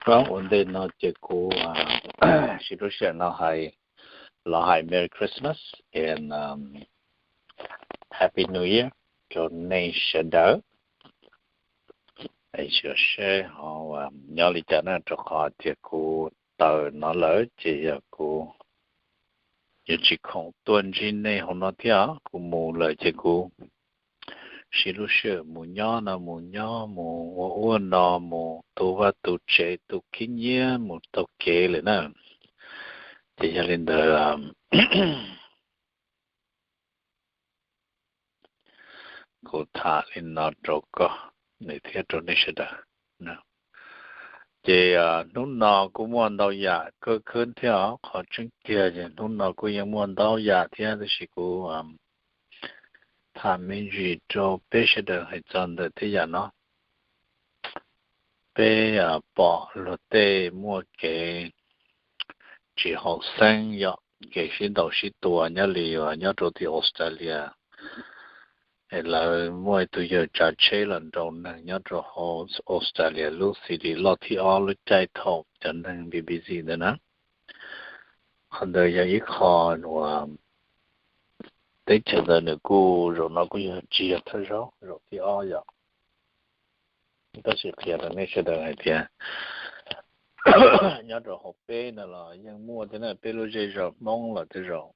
Ua ntej no ces kuv siv lub sij hawm no hais, los hais Merry Christmas and Happy New Year rau nej sawv daws. Sawv seb ho nyob li cas na, rau qhov tias kuv tawm no lawm ces yog kuv yuav tsis khoom tuaj ntsib nej hauv no thiab. Kuv mus lawm ces kuv siv lub sij hawm mus nyob no mus nyob, mus ua ub ua no, mus tu vaj tu tsev, tu khib nyiab, mus taug kev lawm na. Ces yog li ntawd kuv tham li no rau koj thiab rau nej sawv daws. Ces hnub no kuj muaj ntau yam kawg khwb thiab os. Qhov tseeb tiag ces hnub no kuj yeej muaj ntau yam thiab, tab sis kuv tham me ntsis rau peb sawv daws hais txog ntawm tej yam no. Peb pom luag tej muaj kev tsis haum xeeb, yog kev sib ntaus sib tua nyob li nyob rau tim Australia. Lawv muaj ib tug yawg tsav tsheb los nraus neeg nyob rau hauv Australia lub city loj thib ob lub caij thaum cov neeg busy busy ntawd na. Qhov ntawd yog ib qho uas teb chaws ntawd nws kuj zaum no kuj yog tsis yog thawj zaug, zaum thib ob yom. Tab sis qhia rau nej sawv daws hais tias nyob rau hauv peb no los yeej muaj thiab na, peb lub zej zog Hmoob los tej zaum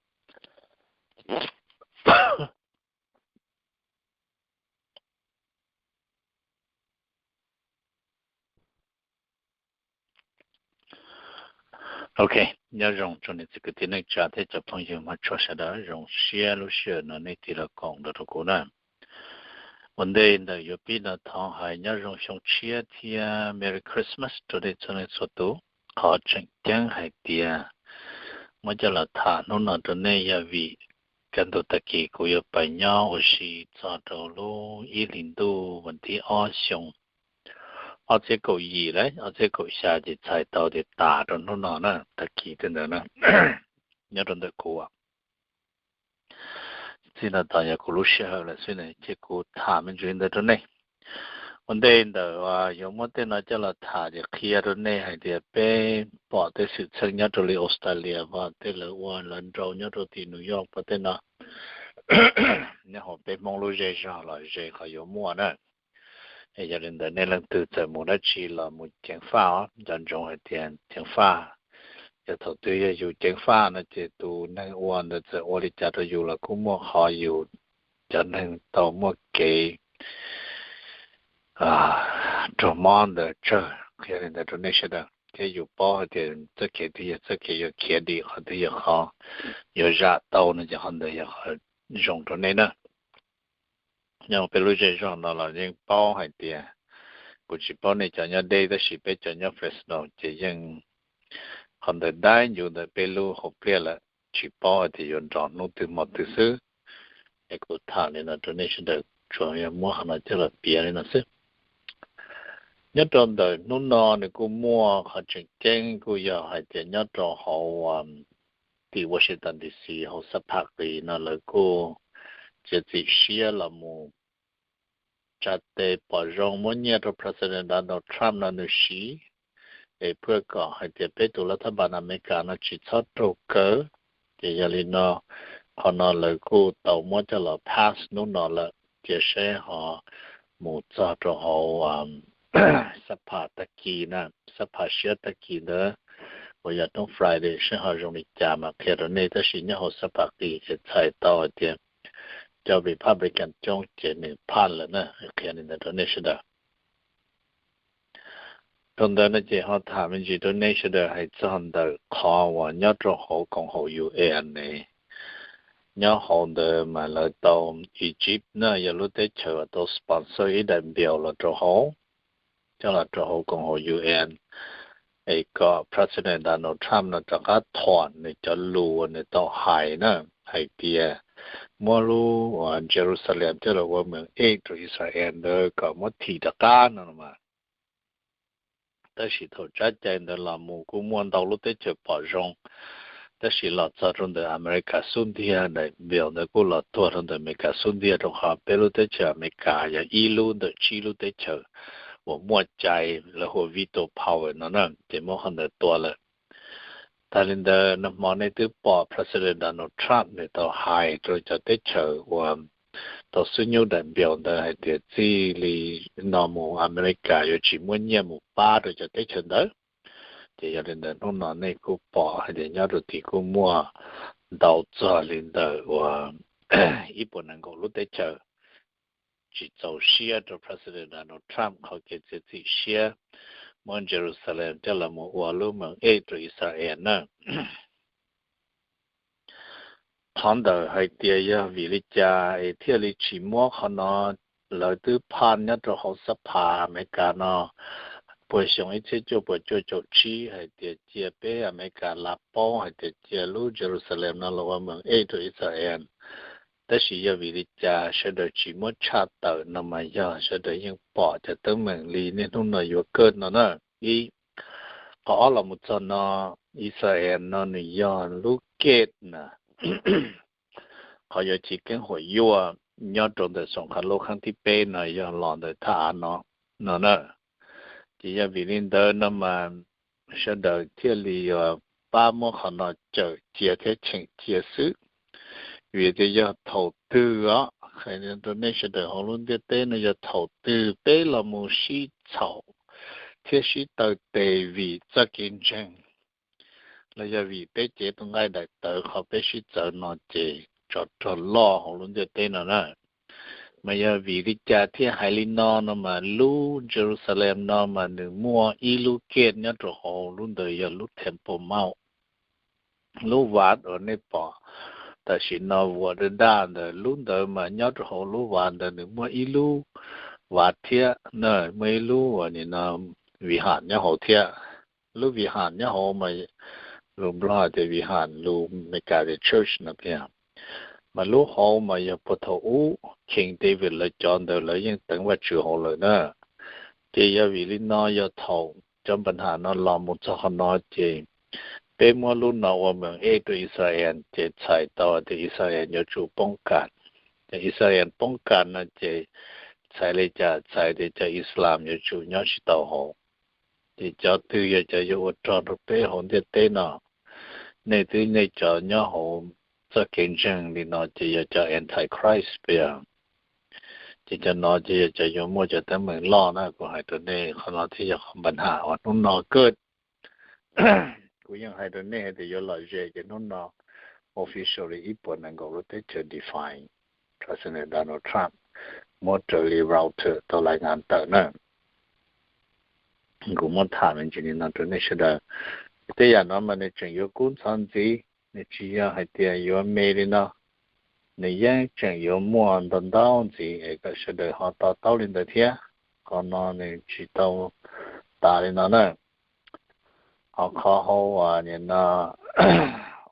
Ok, nyob zoo tsoom niam txiv kwv tij neej tsa thiab cov phooj ywg mog, tshua sawv daws zoo siab lub sij hawm no nej tig los koom nrog rau kuv na. Ua ntej ntawm yuav pib no thov hais nyob zoo xyoo tshiab thiab Merry Christmas rau nej txhua leej txhua tus. Qhov tseem ceeb hais tias muab coj los tham hnub no rau nej yog vim kaj ntug tag kis kuv yuav pais nyob ua si txog rau lub ib hlis ntuj vas thib ob xyoo ob txhiab kaum yim lawm, ob txhiab kaum xya ces txhais tau tias tas rau hnub no na, tag kis tej ntawd na, nyob rau ntawm kuv. Txij no tos yog kuv lub sij hawm lawm xwb na, ces kuv tham me ntsis ntawd rau nej. Ua ntej ntawm yuav muab tej no coj los tham ces qhia rau nej hais tias peb pom tej xwm txheej nyob rau li Australia, pom tej lawv ua lawv nraus nyob rau tim New York, pom tej no nyob hauv peb Hmoob lub zej zog los ze qhov yuav muaj na. Yog li ntawd nej leej twg txawm mus dab tsi los mus ceev faj os, nco ntsoov hais tias ceev faj, yog thaum twg yog yus ceev faj no ces tus neeg ua ntawd txawm ua li cas rau yus los kuj muaj qhov yus cov neeg tau muaj kev raug mob ntawd tsawg. Qhia li ntawd rau nej sawv daws thiab yus paub hais tias txoj kev twg yog txoj kev yuav khiav dim, qhov twg yog qhov yuav zam tau no ces qhov ntawd yog qhov zoo rau nej na. Nyob peb lub zej zog no los yeej paub hais tias, kuv tsis paub nej cov nyob deb tab sis peb cov nyob Fresno ces yeej qhov ntawd dai ncuv ntawm peb lub hauv pliaj lawm, tsis paub hais tias yuav nrov hnub twg hmo twg xwb. Es kuv tham li no rau nej sawv daws, tsuas yog muab qhov no coj los piav li no xwb. Nyob rau ntawm hnub no nws kuj muaj qhov tseem ceeb kuj yog hais tias nyob rau hauv tim Washington D C hauv xab pham qis no lawv kuj txiav txim siab los mus tsa tes pom zoo muab nyiaj rau President Donald Trump no nws siv, es phuaj kom hais tias peb tus lav thab npas Amelikas no tsis txhob raug kaw. Ces yog li no, qhov no lawv kuj tau muab coj los pass hnub no lawm, cia seb ho mus txog rau hauv xab pham tag kis na, xab pham siab tag kis ntawd uas yog hnub Friday seb ho zoo li cas mas qhia rau nej, tab sis nyob hauv xab pham qis ces txhais tau hais tias cov Republican coob ces nws pass lawm na, qhia li ntawd rau nej sawv daws. Rau ntawd no ces ho tham me ntsis rau nej sawv daws hais txog ntawm qhov uas nyob rau hauv koom haum U N ne, nyob hauv ntawd mas lawv tau, Egypt na yog lub teb chaws uas tau sponsor ib daim bill los rau hauv, coj los rau hauv koom haum U N, es kom President Donald Trump no rov qab thuam nws cov lus uas nws tau hais na, hais tias muab lub Jerusalem coj los ua moos ej rau Israel ntawd kom muab thim rov qab no mas. Tab sis thaum tsab cai ntawd los mus kuj muaj ntau lub teb chaws pom zoo, tab sis los txog rau ntawm Amelikas xub ntiag, daim bill ntawd kuj los tuag rau ntawm Amelikas xub ntiag, rau qhov peb lub teb chaws Amelikas yog ib lub ntawm tsib lub teb chaws uas muaj cai lawv hu ua veto power no na, ces muab qhov ntawd tua lawm. Tas li ntawd nag hmo nej twb pom President Donald Trump nws tau hais rau cov teb chaws uas tau xub nyub daim npiaus ntawd hais tias txij li no mus Amelikas yuav tsis muab nyiaj mus pab rau cov teb chaws ntawd. Ces yog li ntawd hnub no nej kuj pom hais tias nyob rau tim kuj muaj ntau txog li ntawm uas ib puas nees nkaum lub teb chaws tsis txaus siab rau President Donald Trump qhov kev txiav txim siab muab Jerusalem coj los mus ua lub moos ej rau Israel na. Qhov ntawm hais tias yog vim li cas es thiaj li tsis muab qhov no, lawv twb phaj nyob rau hauv xab phas Amelikas no puag xyoo ib txhiab cuaj puas cuaj caum tsib hais tias cia peb Amelikas la paub hais tias cia lub Jerusalem no los ua moos ej rau Israel. Tab sis yog vim li cas sawv daws tsis muab tshaj tawm no mas yog sawv daws yeej pom cov teeb meem li niaj hnub no yuav kaj no na. Ib, qhov ob los mus txog no, Israel no nws yog lub kej na, qhov yuav chiv keeb huam yuaj nyob rau ntawm xoom qhov lub kheeb thib peb no yog los ntawm thaj av no, no na. Ces yog vim li ntawd no mas sawv daws thiaj li yuav pab muab qhov no cawm cia thiab cheem cia xwb. Vim tias yog thaum twg os, qhia rau nej sawv daws hauv lub ntiaj teb no yog thaum twg peb los mus sib txhaum thiab sib taw tes vim txoj kev ntseeg los yog vim peb cev tus nqaij daim tawv qhov peb sib txawv no ces tsov rog loj hauv lub ntiaj teb no na. Mas yog vim li cas thiaj hais li no no mas lub Jerusalem no mas nws muaj ib lub kej nyob rau hauv, lub ntawd yog lub Temple Mount. Lub vav uas nej pom tam sim no vuam daj daj ntawd, lub ntawd mas nyob rau hauv lub vav ntawd nws muaj ib lub vav thiab na, muaj ib lub uas nim no Viham nyob hauv thiab. Lub Viham nyob hauv mas lus Nplog tias Viham, lus Meskas tias church no. Mas lub hauv mas yog puag thaum ub King David lawv cov ntawd lawv yeej teev Vajtswv hauv lawm na. Ces yog vim li no yog thaum cov npa nham no los mus txog qhov no ces peb muab lub no ua moos ej rau Israel ces txhais tau tias Israel yuav tsum poob kas. Ces Israel poob kas no ces txhais li cas? Txhais tias cov Islam yuav tsum nyob tsis tau hauv. Ces cov twg yog cov yuav ua rog rau peb hauv ntiaj teb no? Nej twb nej cov nyob hauv txoj kev ntseeg li no ces yog cov Antichrist peb. Ces cov no ces yog cov yuav muaj cov teeb meem loj na. Kuv hais rau nej qhov no thiaj yog qhov npa nham uas hnub no kaj. Kuv yeej hais rau nej hais tias yuav lom zem ces hnub no officially ib puas nees nkaum lub teb chaws define, President Donald Trump muab raws li Reuters tau lais ngas tawm na. Kuv muab tham me ntsis li no rau nej sawv daws. Tej yam no mas nws tseem yuav kub ntxhov ntxiv, nws tsis yog hais tias yuav me li no. Nws yeej tseem yuav muaj ntau ntau ntxiv es kom sawv daws ho to taub li ntawd thiab. Qhov no nws tsis tau tas li no na. Ho qhov hauv uas nim no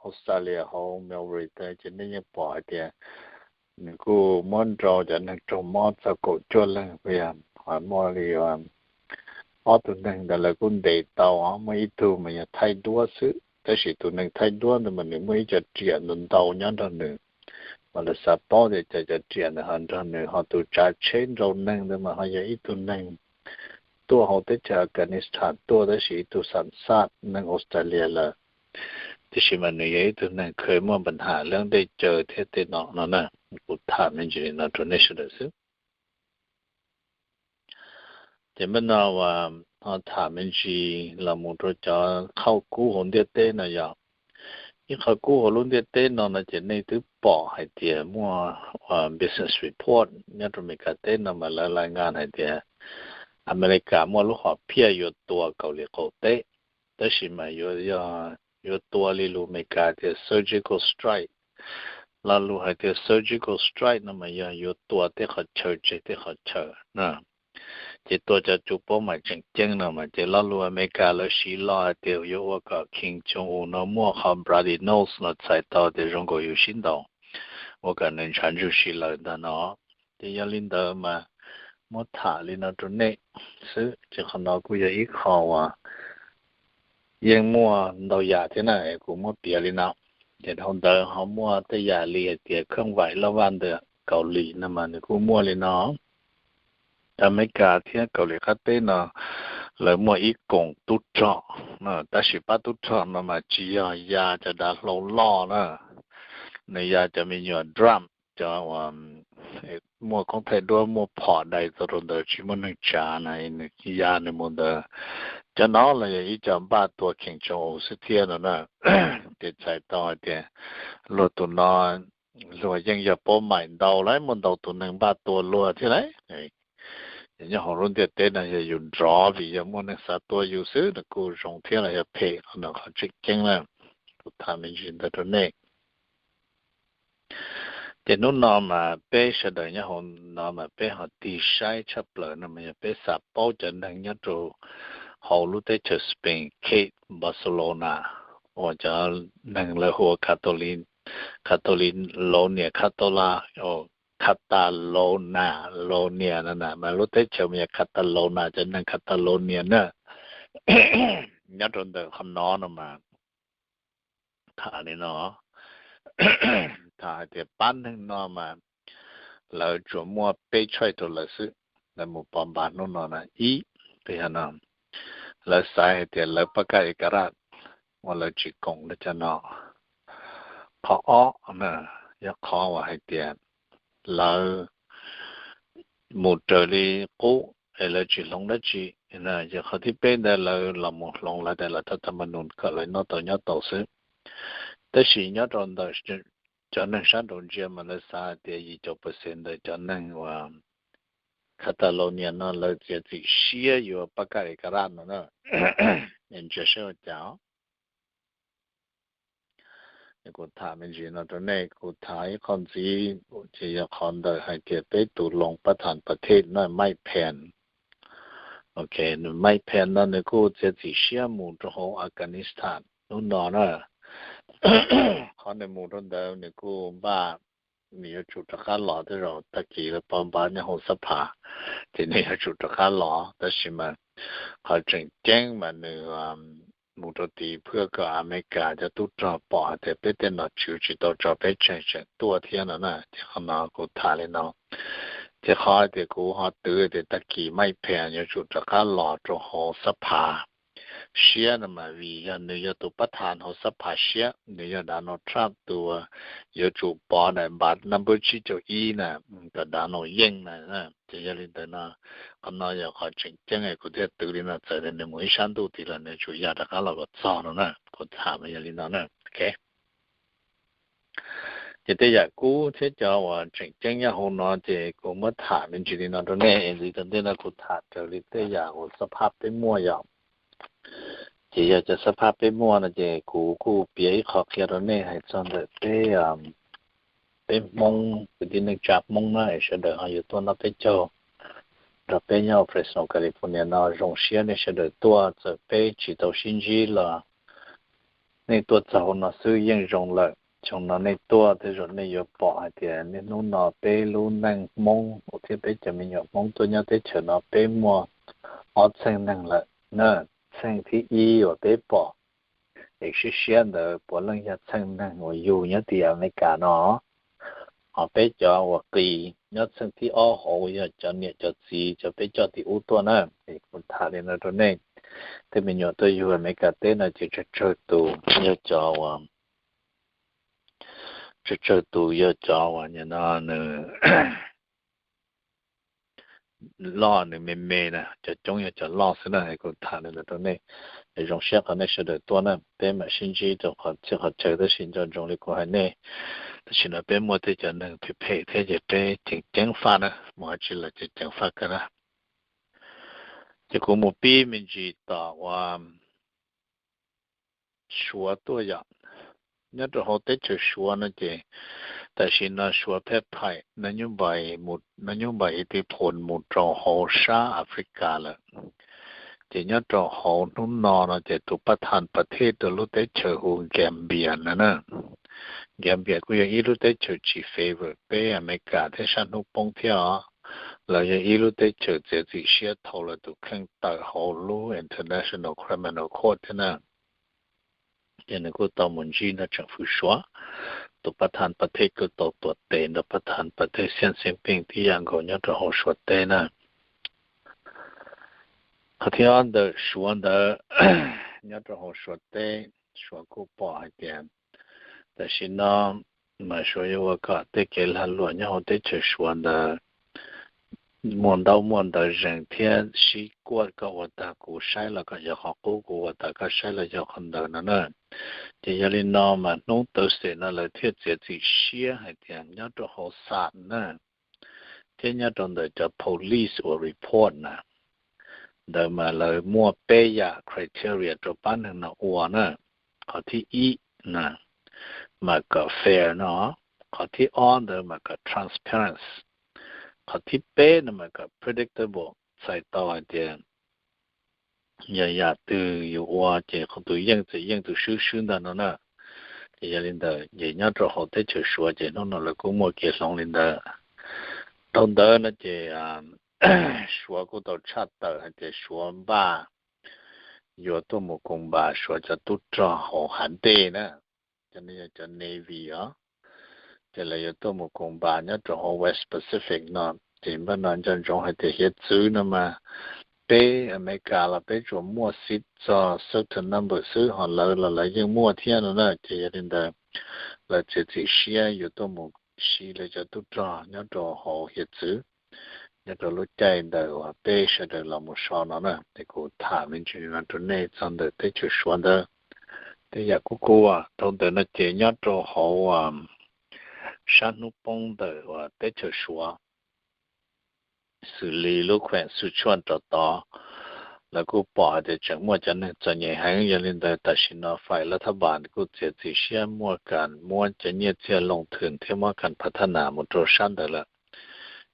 Australia hauv Melbourne ces nej yeej pom hais tias nws kuj muab nrau cov neeg raug mob txog kaum cuaj leeg, ho muaj li ob tug neeg ntawd lawv kuj ntes tau, muaj ib tug mas yog thaij duab xwb, tab sis tus neeg thaij duab ntawd mas nws muaj ib co riam ntau ntau nyob nrog nws, mas lawv xav paub tias cas cov riam ntawd ho nrog nws. Ho tus tsav tsheb nrau neeg ntawd mas ho yog ib tug neeg tuaj hauv teb chaws Afghanistan tuaj, tab sis ib tug xam xaj neeg Australia lawm, tiam sis mas nws yog ib tug neeg kheev muaj npa nham leej dej caw thiab tej no no na. Kuv tham me ntsis li no rau nej sawv daws xwb. Ces npaj no uas ho tham me ntsis los mus rau cov qhov kub hauv ntiaj teb no yog ib qhov kub hauv lub ntiaj teb no no ces nej twb pom hais tias muaj business report nyob rau Amelikas teb no mas lawv lais ngas hais tias Amelikas muaj lub hom phiaj yuav tua Kaus Lim qaum teb, tab sis mas yuav, yuav tua li lus Amelikas tias surgical strike. Lo lus hais tias surgical strike no mas yog yuav tua tej qhov chaw tseg tej qhov chaw na. Ces tua cov tsu pab mam tseem ceeb no mas ces lo lus Amelikas lawv siv los hais tias yuav ua kom Kim Jong Un no muaj qhov bloody nose los txhais tau tias zoo nkaus yus sib ntaus, ua kom nws ntshav ntsug si lawm ntag no. Ces yog li ntawd mas muab tham li no rau nej xwb, ces qhov no kuj yog ib qho uas yeej muaj ntau yam thiab na, kuv muab piav li no. Ces dhau ntawd ho muaj tej yam li hais tias khab vaim loj vaj ntawm Kaus Lim no mas nws kuj muaj li no. Amelikas thiab Kauslim Qab Teb no lawv muaj ib koom tub rog, tab sis pab tub rog no mas tsis yog ya cov dav hlau loj na, nws ya cov me nyuam drum, cov muaj koob thaij duab muaj phom dai txog rau ntawd tsis muaj neeg tsav na, nws ya nws mus ntawd. Cov no los yog ib co npaj tua kheem tsoos xwb thiab no na. Ces txhais tau hais tias luag tus no luag yeej yog paub maim ntau lawm, muaj ntau tus neeg npaj tua luag thiab lawm. Nyob hauv lub ntiaj teb no yog yus nrov vim yog muaj neeg xav tua yus xwb, nws kuj zoo thiab los yog phem, qhov no qhov tseem ceeb na. Kuv tham me ntsis ntawd rau nej. Ces hnub no mas peb sawv daws nyob hauv no mas peb ho tig saib tshaj plaws no mas yog peb xav paub cov neeg nyob rau hauv lub teb chaws Spain, Kate, Barcelona, uas cov neeg lawv hu ua Catalonia, Catalonia, Catalonia no na, mas lub teb chaws mas yog Catalonia, cov neeg Catalonia na. Nyob rau ntawm qhov no no mas tham li no, tham hais tias pab neeg no mas lawv tsuas muaj peb choice rau lawv xwb, lawv mus pov npav hnub no na. Ib, yog no, lawv xaiv hais tias lawv pab kaj ib ka raj uas lawv tsis koom rau cov no. Qhov ob, yog qhov uas hais tias lawv mus raws li qub es lawv tsis hloov dab tsi. Yog qhov thib peb ntawd lawv los mus hloov lawv daim lus thab thab ma nus kom lawv noj tau nyob tau xwb. Tab sis nyob rau ntawm cov neeg sab nraud ntsia mas lawv xav hais tias yim caum percent ntawm cov neeg uas Catalonia no lawv txiav txim siab yuav pab kaj ib ka raj no na. Ntsia saib ua cas. Kuv tham me ntsis no rau nej, kuv tham ib qho ntxiv ces yog qhov ntawm hais tias peb tus loos pab thas pas thej no Mike Pence. Ok, nws Mike Pence no nws kuj txiav txim siab mus rau hauv Afghanistan hnub no na. Qhov nws mus rau ntawd nws kuj npaj nws yuav tsum rov qab los, tej zaum tag kis lawv pov npav nyob hauv xab phav ces nws yuav tsum rov qab los. Tab sis mas qhov tseem ceeb mas nws mus rau tid phwj kom Amelikas cov tub rog pom hais tias peb tej nom tswv tsis tau tso peb tseg tseem tuaj thiab no na. Ces qhov no kuv tham li no. Ces qhov tias kuv ho twv tias tag kis Mike Pence yuav tsum rov qab los rau hauv xab phav siab no mas vim yog nws yog tus pab thas hauv xab phav siab, nws yog Donald Trump tus yuav tsum pov daim npav number tsib caug ib na, kom Donald yeej na. Ces yog li ntawd no, qhov no yog qhov tseem ceeb kuv thiaj twv li no, txawm tias nws mus ib sab ntuj tid los nws tsum ya rov qab los kom txog no na. Kuv tham mas yog li no na. Ok. Ces tej yam kub thiab cov uas tseem ceeb nyob hauv no ces kuv muab tham me ntsis li no rau nej, es ntxiv tom ntej no kuv tham raws li tej yam uas xab phaj peb muaj yom. Ces yog cov xab phaj peb muaj no ces kuv kuj piav ib qho qhia rau nej hais txog ntawm peb, peb Hmoob kwv tij neej tsa Hmoob na, es sawv daws ho yuav tuaj noj peb caug nrog peb nyob Fresno, California no, zoo siab nej sawv daws tuaj, txawm peb tsis tau sib ntsib los nej tuaj txog hauv no xwb yeej zoo lawm. Xyoo no nej tuaj tej zaum nej yuav pom hais tias niaj hnub no peb lub neej Hmoob thiab peb cov me nyuam Hmoob tuaj nyob teb chaws no peb muaj ob txheej neeg lawm na. Txheej thib ib uas peb pom es siab siab ntawd puav leej yog txheej neeg uas yug nyob tim Amelikas no. Ho peb cov uas qis nyob txheej thib ob hauv yog cov niam cov txiv cov peb coj tim ub tuaj na. Es kuv tham li no rau nej, tej me nyuam tuaj yug Amelikas teb no ces tsawg tsawg tus yog cov uas, tsawg tsawg tus yog cov uas nim no nws loj nws me me na, cov coob yog cov loj xwb na. Kuv tham li no rau nej, zoo siab qhov nej sawv daws tuaj na, peb mam sib ntsib rau qhov txhia qhov chaw, tab sis nco ntsoov li kuv hais nej, tam sim no peb muaj tej cov neeg phem phem thiab ces peb ceev ceev faj na, mus dab tsi los ceev ceev faj kawg na. Ces kuv mus pib me ntsis tom uas Suav tuaj yom. Nyob rau hauv teb chaws Suav no ces tam sim no Suav phej phaim no nyuj npaim ib tiv phom mus rau hauv sab Africa lawm. Ces nyob rau hauv hnub no no ces tus pab thas pas thej rau lub teb chaws hu Gambia no na. Gambia kuj yog ib lub teb chaws tsis favor peb Amelikas thiab sab hnub poob thiab os. Lawv yog ib lub teb chaws txiav txim siab thau lawv tus kheej tawm hauv lub International Criminal Court thiab na. Ces nws kuj tau mus ntsib nrog tseem fwv Suav, tus pab thas pas thej kuj tau tuam tes nrog pab thas pas thej Xi Jinping tib yam nkaus nyob rau hauv Suav teb na. Qhov thib ob ntawm Suav ntawd, nyob rau hauv Suav teb, Suav kuj pom hais tias tam sim no mas Suav yuav ua kom tej kev lag luam nyob hauv teb chaws Suav ntawd muaj ntaub muaj ntawv zees thiab sib kuaj, koj ua tag kuv saib los kom yog qhov qub, kuv ua tag koj saib los yog qhov ntawd no na. Ces yog li no mas hnub Thursday no lawv thiaj txiav txim siab hais tias nyob rau hauv xam na, thiab nyob rau ntawm cov police uas report na, ntawd mas lawv muaj peb yam criteria rau pab neeg no ua na. Qhov thib ib na mas kom fair no, qhov thib ob ntawd mas kom transparent, qhov thib peb no mas kom predictable, txhais tau hais tias yog yam twg yus ua ces tus yeej txawm yeej tus swb swb ntag no na. Ces yog li ntawd ces nyob rau hauv teb chaws Suav ces hnub no lawv kuj muaj kev hloov li ntawd. Dhau ntawd no ces Suav kuj tau tshaj tawm hais tias Suav npaj yuav tuaj mus koom npas Suav cov tub rog hauv hav dej na, cov no yog cov Navy os. Ces lawv yuav tuaj mus koom npas nyob rau hauv West Pacific no. Ces npaj no nco ntsoov hais tias hiav txwv no mas peb Amelikas los peb tsuas muaj seat txog certain number xwb, ho lawv los lawv yeej muaj thiab no na. Ces yog li ntawd lawv txiav txim siab yuav tuaj mus siv lawv cov tub rog nyob rau hauv hiav txwv nyob rau lub caij ntawm uas peb sawv daws los mus so no na. Ces kuv tham me ntsis no rau nej txog ntawm teb chaws Suav ntawd. Tej yam kuj kuj dhau ntawd no ces nyob rau hauv sab hnub poob ntawm uas teb chaws Suav, xws li lub khueem Sichuan rau tod, lawv kuj pom hais tias tseem muaj cov neeg txom nyem heev. Yog li ntawd tam sim no fais lav thab npas kuj txiav txim siab muab kas muab cov nyiaj txiag loos thwm thiab muab kas phav thab nas mus rau sab ntawd lawm.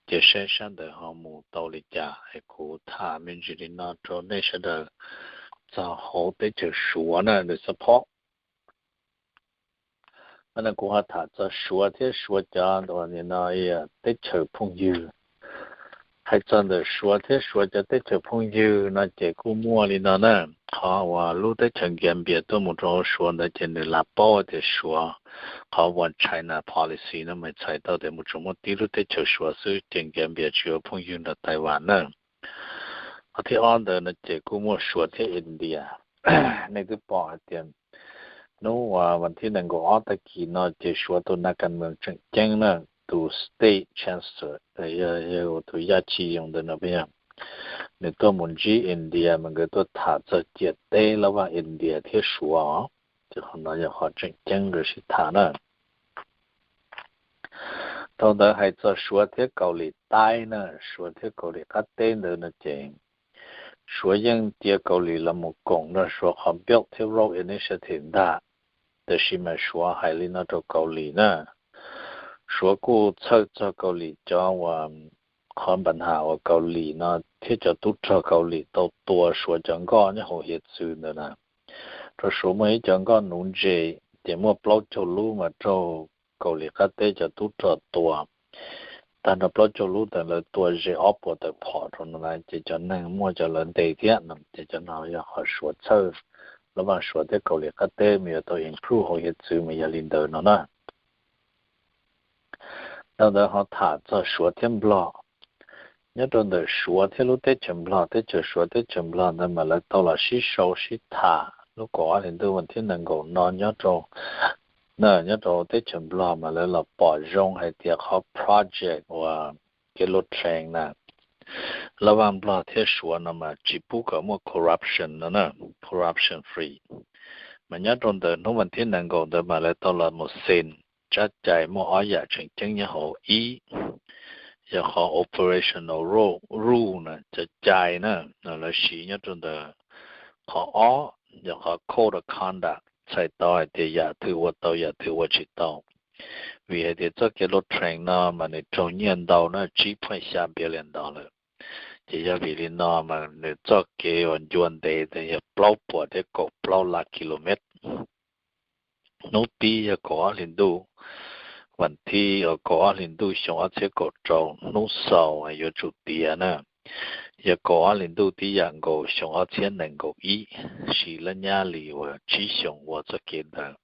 Ces saib sab ntawd ho mus tau li cas es kuv tham me ntsis li no rau nej sawv daws txog hauv teb chaws Suav na, nws support. Mas no kuv ho tham txog Suav thiab Suav cov no teb chaws phooj ywg. Hais txog ntawm Suav thiab Suav cov teb chaws phooj ywg no ces kuj muaj li no na. Qhov uas lub teb chaws Gambia tuaj mus rau hauv Suav ntawd ces nws lam paub tias Suav, qhov One China policy no mas txhais tau tias mus tsuas muaj tib lub teb chaws Suav xwb, ces Gambia tsis ua phooj ywg nrog Taiwan na. Qhov thib ob ntawd no ces kuj muaj Suav thiab India. Nej twb pom hais tias hnub uas vas thib nees nkaum ob tag kis no ces Suav tus nas kas mees tseem ceeb na, tus state chancellor, yog tus Yaj Chi Yoog ntawd no, nws tuaj mus ntsib India mas nkawd tuaj tham txog ciam teb lab vaj India thiab Suav os. Ces qhov no yog qhov tseem ceeb nkawd sib tham na. Dhau ntawd hais txog Suav thiab Kaus Lim Taib na, Suav thiab Kaus Lim qab teb ntawd no ces Suav yeej cia Kaus Lim los mus koom nrog Suav qhov Belt thiab Road Initiative ntag. Tab sis mas Suav hais li no rau Kaus Lim na, Suav kuj txhawj txog Kaus Lim cov uas qhov npa nham uas Kaus Lim no thiab cov tub rog Kaus Lim tau tua Suav cov nkoj nyob hauv hiav txwv ntawd na. Rau Suav muaj ib cov nkoj nuv ntse, ces muaj plaub caug lub mas raug Kaus Lim qab teb cov tub rog tua. Tag nrho plaub caug lub ntawd lawv tua ze ob puas tawm phom rau no na, ces cov neeg muaj cov lawv ntes thiab no, ces cov no yog qhov Suav txhawj, lab vaj Suav thiab Kaus Lim qab teb mas yuav tau improve hauv hiav txwv mas yog li ntawd no na. Dhau ntawd ho tham txog Suav thiab Nplog. Nyob rau ntawm Suav thiab lub teb chaws Nplog, teb chaws Suav teb chaws Nplog ntawd mas lawv tau los sib sau sib tham lub kaum ob hlis ntuj vas thib nees nkaum no nyob rau, nyob rau teb chaws Nplog mas lawv los pom zoo hais tias qhov project uas kev lub train na, lab vaj Nplog thiab Suav no mas tsis pub kom muaj corruption no na, corruption free. Mas nyob rau ntawm hnub vas thib nees nkaum ntawd mas lawv tau los mus xees tsab cai muaj ob yam tseem ceeb nyob hauv. Ib, yog qhov operational rule na, cov cai na, lawv siv nyob rau ntawd. Qhov ob yog qhov code of conduct, txhais tau hais tias yam twg ua tau yam twg ua tsis tau. Vim hais tias txoj kev lub train no mas nws raug nyiaj ntau na, tsib point xya billion dollar. Ces yog vim li no mas nws txoj kev uas ncua ntev yog plaub puas thiab kaum plaub lab kilomev. Hnub pib yog kaum ob hlis ntuj, vas thib uas kaum ob hlis ntuj xyoo ob txhiab kaum rau, hnub xaus yuav tsum tiav na, yog kaum ob hlis ntuj tib yam nkaus xyoo ob txhiab nees nkaum ib, siv lab nyab li uas tsib xyoos ua txoj kev ntawd.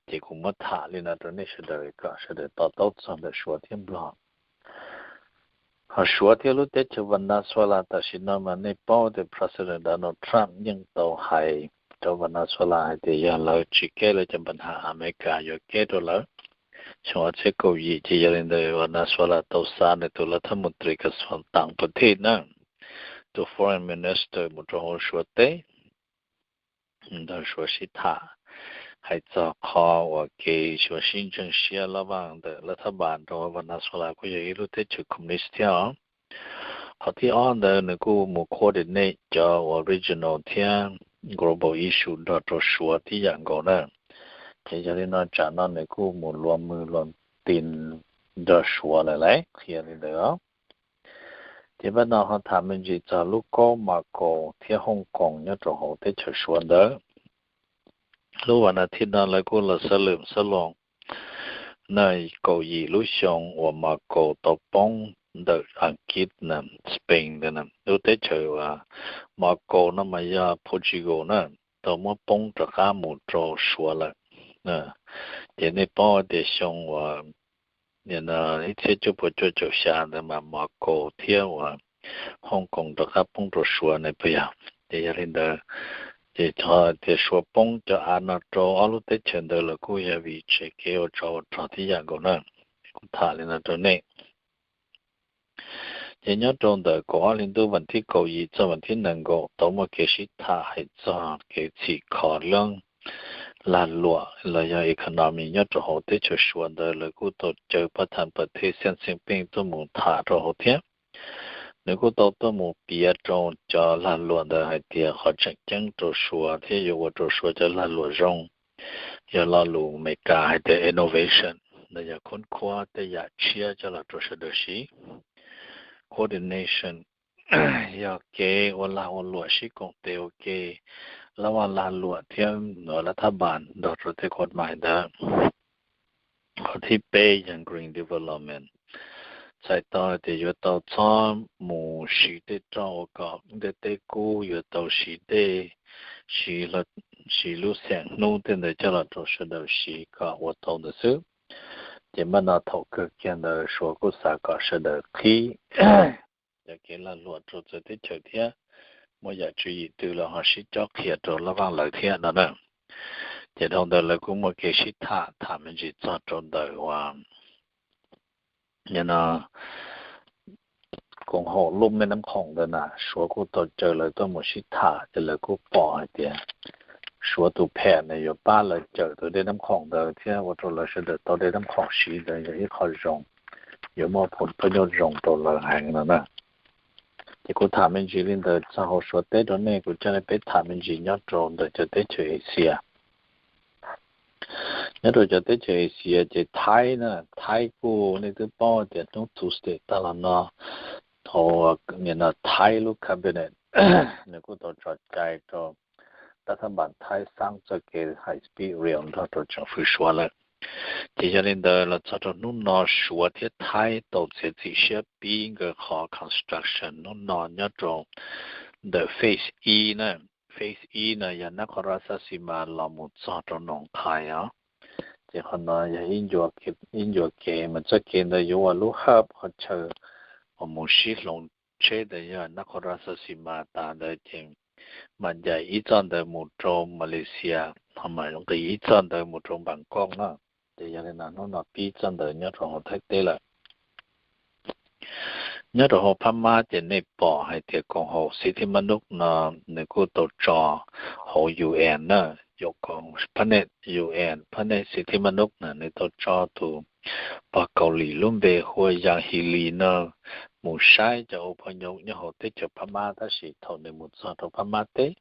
Ces kuv muab tham li no rau nej sawv daws kom sawv daws to taub txog ntawm Suav thiab Nplog. Ho Suav thiab lub teb chaws Venezuela tam sim no mas nej paub tias President Donald Trump yeej tau hais rau Venezuela hais tias yog lawv tsis kev lawv cov npa ha Amelikas yuav kev rau lawv xyoo ob txhiab kaum yim. Ces yog li ntawd Venezuela tau xa nws tus lawv thab mus tris kas fas tam pus thij na, tus foreign minister mus rau hauv Suav teb, ntawm Suav sib tham hais txog qhov uas kev Suav sib ntseeg siab lab vaj ntawm lawv thab npas rau Venezuela kuj yog ib lub teb chaws communist thiab os. Qhov thib ob ntawd nws kuj mus coordinate cov uas regional thiab global issue nrog rau Suav tib yam nkaus na. Ces yog li no tsam no nws kuj mus luag mws luag tis nrog Suav lawm lauj, qhia li ntawd os. Ces pab no ho tham me ntsis txog lub kaub Macau thiab Hong Kong nyob rau hauv teb chaws Suav ntawd. Lub vas nas thib no lawv kuj los xab lwm xab loo na, kaum yim lub xyoo uas Macau tau poob ntawm Askiv na, Spain ntawd na, lub teb chaws uas Macau no mas yog Portugal na, tau muab poob rov qab mus rau Suav lawm. Ces nej paub tias xyoo uas ib txhiab cuaj puas cuaj caum xya ntawd mas Macau thiab uas Hong Kong rov qab poob rau Suav ne puas yog? Ces yog li ntawd, ces txog tias Suav poob cov av no rau ob lub teb chaws ntawd los kuj yog vim tsev kev ua tsov ua rog tib yam nkaus na. Kuv tham li no rau nej. Ces nyob rau ntawm kaum ob hli ntuj vas thib kaum yim txog vas thib nees nkaum tau muaj kev sib tham hais txog kev txhim kho lub lag luam los yog economy nyob rau hauv teb chaws Suav ntawd lawv kuj tau caw pab tham pawg thej Xi Jinping tuaj mus tham rau hauv thiab. Nws kuj tau tuaj mus piav rau cov lag luam ntawd hais tias qhov tseem ceeb rau Suav thiab yuav ua rau Suav cov lag luam zoo yog lo lus Amelikas hais tias innovation, los yog khoob khuab tej yam tshiab coj los rau sawv daws siv. Coordination yog kev ua lag ua luam sib koom tes ua ke, lab vaj lag luam thiab lab thab npas nrog rau tej khuam mais ntawd. Qhov thib peb yog green development, txhais tau tias yuav tau txhob mus siv tej roj ua kom ntiaj teb kub, yuav tau siv dej, siv, siv lub xeem hnub tej ntawd coj los rau sawv daws siv kom ua tau ntawd xwb. Ces npaj no thaum kawg kiag ntawd Suav kuj xav kom sawv daws qhib cov kev lag luam rau txawv teb chaws thiab muaj yam tswv yim twg los ho sib cob qhia rau lab vaj lawv thiab no na. Ces dhau ntawd lawv kuj muaj kev sib tham, tham me ntsis txog rau ntawm uas no koom haum lub mej nab khoom ntawd na, Suav kuj tau caw lawv tuaj mus sib tham ces lawv kuj pom hais tias Suav tus phem ne yuav pab lawv cawm tus dej nab khoom ntawd thiab ua rau lawv sawv daws tau dej nab khoom siv ntawd yog ib qho zoo, yuav muaj phau nyuj zoo rau lawv heev no na. Ces kuv tham me ntsis li ntawd txog hauv Suav teb rau nej, kuv coj nej peb tham me ntsis nyob rau ntawm cov teb chaws Asia. Nyob rau cov teb chaws Asia ces Thaib na, Thaib kuj nej twb paub tias hnub Tuesday tag los no, thaum no Thaib lub cabinet nws kuj tau tso cai rau lab thab npas Thaib xab txoj kev high speed rail nrog rau tsoom fwv Suav lawm. Ces yog li ntawd los txog rau hnub no Suav thiab Thaib tau txiav txim siab pib nkawd qhov construction hnub no nyob rau ntawm phase ib na. Phase ib no yog Nakhon Ratchasima los mus txog rau Nong Khai os. Ces qhov no yog ib ncua kev mas txoj kev ntawd yuav ua lub hub qhov chaw uas mus sib hloov tsheb ntawd yog Nakhon Ratchasima tas ntawd ces mam ncaim ib txoj ntawd mus rau Malaysia, ho mam nqis ib txoj ntawd mus rau Bangkok na. Ces yog li no hnub no pib txoj ntawd nyob rau hauv Thaib teb lawm. Nyob rau hauv Phab Mab ces nej pom hais tias koom haum Xib Thib Mab Nub no nws kuj tau tso hauv U N na, yog koom pab nej U N pab nej Xib Thib Mab Nub na nws tau tso tus pog Kaus Lim lub npe hu ua Yang Hili no mus saib cov ua phooj ywg nyob hauv teb chaws Phab Mab, tab sis thaum nws mus txog rau Phab Mab teb,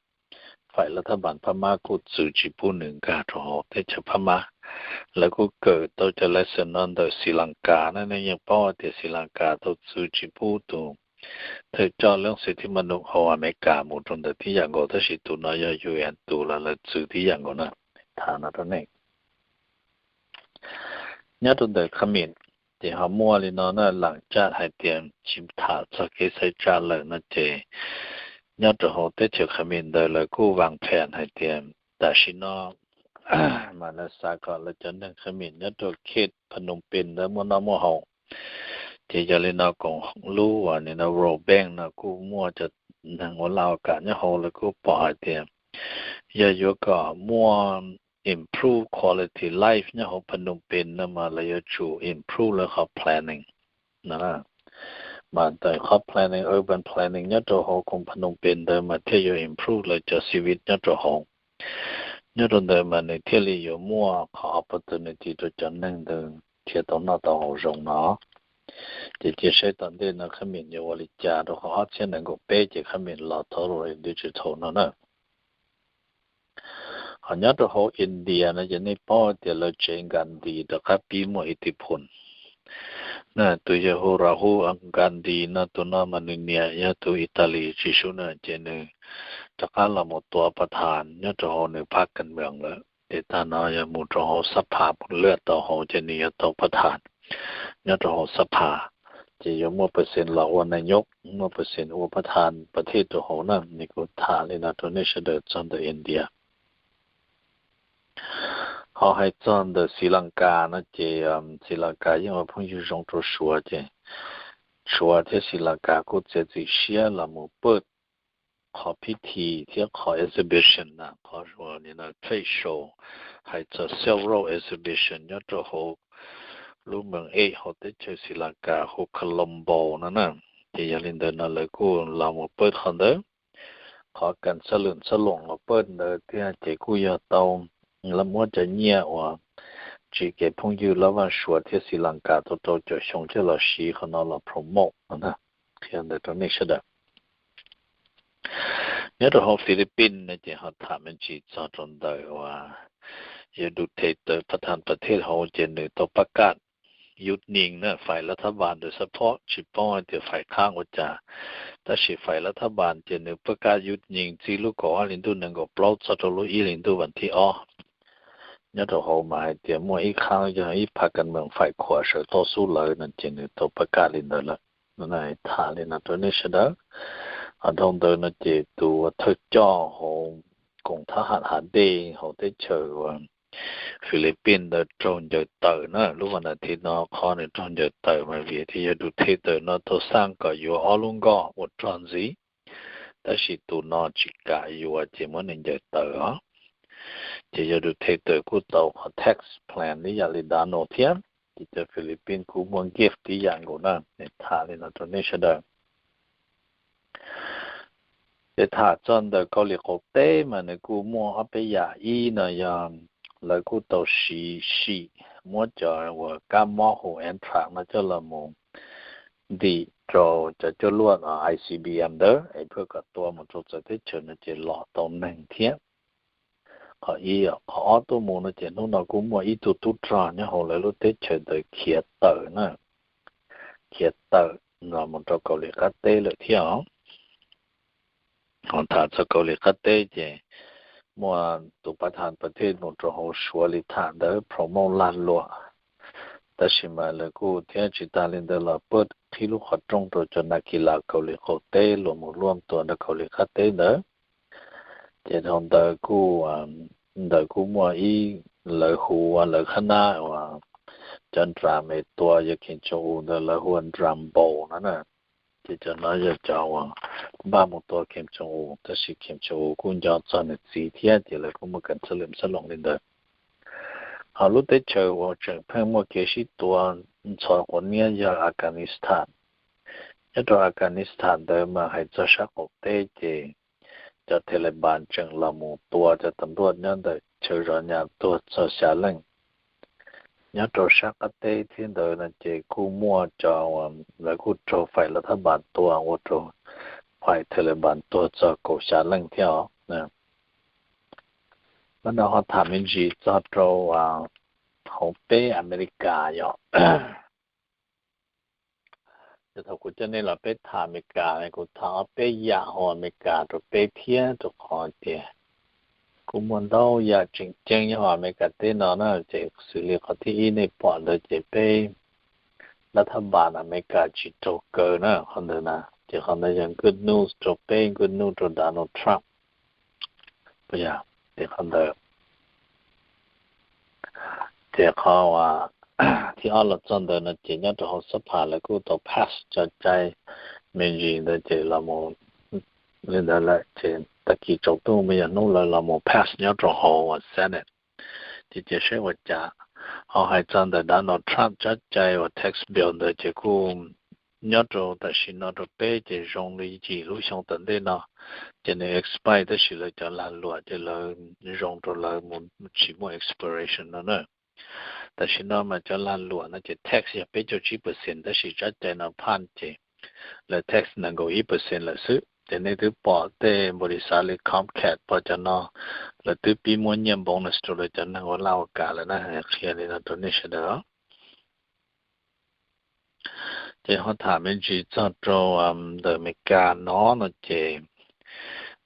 fais lab thab npas Phab Mab kuj txwv tsis pub nws nkag rau hauv teb chaws Phab Mab. Lawv kuj kawm tau cov lesson no ntawm Sri Lanka na, nej yeej paub tias Sri Lanka tau txwv tsis pub tus thawj coj leej Xib Thib Mab Nub hauv Amelikas mus rau ntawd tib yam nkaus, tab sis tus no yog U N tus los lawv txwv tib yam nkaus na. Tham no rau nej. Nyob rau ntawm Khmer ces ho muaj li no na, lam caj hais tias tsis tham txog kev xaiv tsa lawm no ces nyob rau hauv teb chaws Khmer ntawd lawv kuj vas phem hais tias tam sim no mas lawv xav kom lawv cov neeg Khmer nyob rau Khet Phnom Penh ntawd muaj noj muaj haus. Ces yog li no koom lub uas nim no World Bank no kuj muaj cov neeg ua laj ua kam nyob hauv lawv kuj pom hais tias yog yuav kom muaj improve quality life nyob hauv Phnom Penh no mas lawv yuav tsum improve lawv qhov planning no. Mas ntawm qhov planning, urban planning nyob rau hauv koom Phnom Penh ntawd mas thiaj yuav improve lawv cov civic nyob rau hauv. Nyob rau ntawd mas nws thiaj li yuav muaj qhov opportunity rau cov neeg ntawd thiaj tau noj tau haus zoo no. Ces cia saib tom ntej no khab mim yuav ua li cas rau qhov ob txhiab nees nkaum peb ces khab mim los thoob rau digital no na. Ho nyob rau hauv India no ces nej paub tias lawv tsev Gandhi rov qab pib muaj ib tij phun na. Tus yawg hu Rahul Gandhi no, tus no mas nws niam yog tus Italy tsis sub na, ces nws rov qab los mus tua pas thas nyob rau hauv nws phab kas mees lawm. Ces tag no yog mus rau hauv xab phas lwaj tau hauv ces nws yuav tau pas thas nyob rau hauv xab phas, ces yuav muaj percent los ua nais nyob, muaj percent ua pas thas pas thej rau hauv na. Nws kuj tham li no rau nej sawv daws txog ntawm India. Ho hais txog ntawm Sri Lanka no ces Sri Lanka yeej ua phooj ywg zoo rau Suav ces Suav thiab Sri Lanka kuj txiav txim siab los mus paj qhov phi thi thiab qhov exhibition na, qhov trade show, hais txog several exhibition nyob rau hauv lub moos ej hauv teb chaws Sri Lanka hu Colombo no na. Ces yog li ntawd no lawv kuj los mus paj qhov ntawd, qhov kas xab lwm xab loos los paj ntawd thiab ces kuj yog tau lawv muab cov nyiaj uas tsim kev phooj ywg laj vaj Suav thiab Sri Lanka tau rau caum xyoo coj los siv qhov no los promote no na. Qhia ntawd rau nej sawv daws. Nyob rau hauv Philippines no ces ho tham me ntsis txog rau ntawm uas yog Duterte pas thas pas thej hauv ces nws tau pab kaj yub nyees na, faim lav thab npas ntawd support tsis paub hais tias faim qhab ua cas, tab sis faim lav thab npas ces nws pab kaj yub nyees txij lub kaum ob hli ntuj nees nkaum plaub txog rau lub ib hli ntuj vas thib ob. Nyob rau hauv mas hais tias muaj ib qhab yog ib phav kas mees faim khuam sawv tau xub lawv no ces nws tau pab kaj li ntawd lawm. Tham li no rau nej sawv daws. Ho dhau ntawd no ces tus uas thawj coj hauv koom thab ham hav dej hauv teb chaws uas Philippines ntawd raug ncaws tawm na. Lub vas nas thiv no qhov nws raug ncaws tawm mas vim tias yog Duterte no tau xaj kom yuav ob lub nkoj ua rog ntxiv, tab sis tus no tsis kam yuav ces muab nws ncaws tawm os. Ces yog Duterte kuj tau qhov tax plan ib yam li Donald thiab, ces cov Philippines kuj muaj gift ib yam nkaus na. Tham li no rau nej sawv daws. Ces tham txog ntawm Kaus Lim qaum teb mas nws kuj muaj ob peb yam. Ib no yog lawv kuj tau siv sim muab cov uas kab mob hu Anthrax no coj los mus ntim rau cov cuaj luaj I C B M ntawd es pab kom tua mus rau txawv teb chaws no ces los tau neeg thiab. Qhov ib, qhov ob tuaj mus no ces hnub no kuj muaj ib tug tub rog nyob hauv lawv lub teb chaws ntawd khiav tawm na, khiav tawm los mus rau Kaus Lim qab teb lawm thiab os. Ho tham txog Kaus Lim qab teb ces muaj tus pas thas pas thej mus rau hauv Suav li tham ntawd promote lag luam, tab sis mas lawv kuj thiab tsis tas li ntawd los pab qhib lub qhov rooj rau cov nas kis las Kaus Lim qaum teb luag mus luaj tua rau Kaus Lim qab teb ntawd. Ces dhau ntawd kuj, ntawd kuj muaj ib, lawv hu ua lawv qhab nab uas cov nras me tua yawg Kim Jong-un ntawd lawv hu ua nras npaus no na. Ces cov no yog cov uas npaj mus tua Kim Jong-un, tab sis Kim Jong-un kuj nco txog nws txiv thiab ces lawv kuj muaj kas xab lwm xab loos li ntawd. Ho lub teb chaws uas tseem pheej muaj kev sib tua ntxhov quav niab yog Afghanistan. Nyob rau Afghanistan ntawd mas hais txog sab qaum teb ces cov Taliban tseem los mus tua cov tas npluaj nyob ntawm chaw zov nyas tuag txog xya leej. Nyob rau sab qab teb thiab ntawd no ces kuj muaj cov, lawv kuj raug faim lav thab npas tua ua rau faim Taliban tuag txog kaum xya leej thiab os. Hnub no ho tham me ntsis txog rau hauv peb Amelikas yom. Ces thaum kuv coj nej los peb tham Amelikas, kuv tham ob peb yam hauv Amelikas rau peb thiab, rau qhov tias kuj muaj ntau yam tseem ceeb nyob hauv Amelikas teb no na. Ces xws li qhov thib ib nej pom ntawd ces peb lav thab npas Amelikas tsis raug kaw na, qhov ntawd na. Ces qhov ntawd yog good news rau peb, good news rau Donald Trump. Ces qhov ntawd, ces qhov thib ob los txog ntawd no ces nyob rau hauv xab phas lawv kuj tau pass cov cai me ntsis ntawd ces los mus li ntawd lawm ces tag kis tsaus ntuj mas yog hnub lawv los mus pass nyob rau hauv uas Senate. Ces cia seb ua cas. Ho hais txog ntawm Donald Trump tsab cai uas tax bill ntawd ces kuj nyob rau tam sim no rau peb ces zoo li yim lub xyoo tom ntej no ces nws expire tab sis lawv cov lag luam ces lawv zoo rau lawv mus tsis muaj expiration no na. Tam sim no mas cov lag luam no ces tax yog peb caug tsib percent tab sis tsab cai no phaj ces lawv tax nees nkaum ib percent lawm xwb. Ces nej twb pom tej npaum li xav li Comcast pom cov no, lawv twb pib muab nyiaj bonus rau lawv cov neeg ua laj ua kam lawm na, qhia li no rau nej sawv daws. Ces ho tham me ntsis txog rau ntawm Amelikas no no ces